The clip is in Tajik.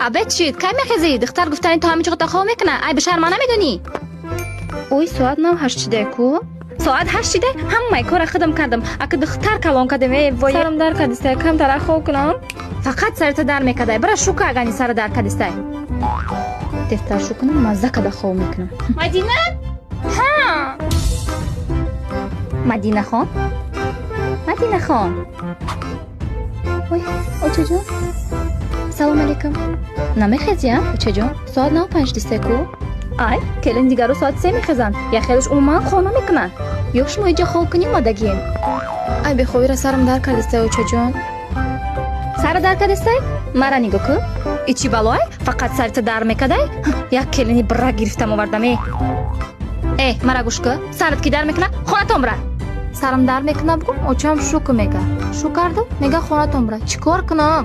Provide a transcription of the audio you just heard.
Обед шид, кай мехезӣ? Духтар гуфтани то ҳамин чоқта хоб мекуна. Ай, бешарма, намедонӣ? Ой, соат нав 8 шиде ку. Соат 8 шиде, ҳамаи кора худам кардам. Ака, духтар калон кардем. Э вой, сарам дар кардистай, камтара хоб кунам. Фақат сарата дар мекардай. Бира шука, агани сара дар кардистай. Дефтар шу кунам, мазза када хоб мекунам. Мадина? Ҳа. Мадинахон? Мадинахон. Ой, очаҷон. Салом алейкум. Намехезӣ, а, очаҷон? Соат нав 5 дисте ку. Ай, келин дигаро соати 3 мехезанд. Як хелаш умуман хоб намекунанд. Ё шумо иҷа хоб кунӣ омадагием? Ай, бехобира сарам дар кардистай, очаҷон. Сара дар кардистай? Мара нигоҳ кун. И чӣ балой? Фақат сарта дар мекардай? Як келини бира гирифтам овардам, э. Э, мара гӯш кун. Сарат ки дар мекуна, хонатон бира. Сарам дар мекуна бугум, очам шу ку мега. Шу кардам, мега хонатон бира. Чӣ кор кунам?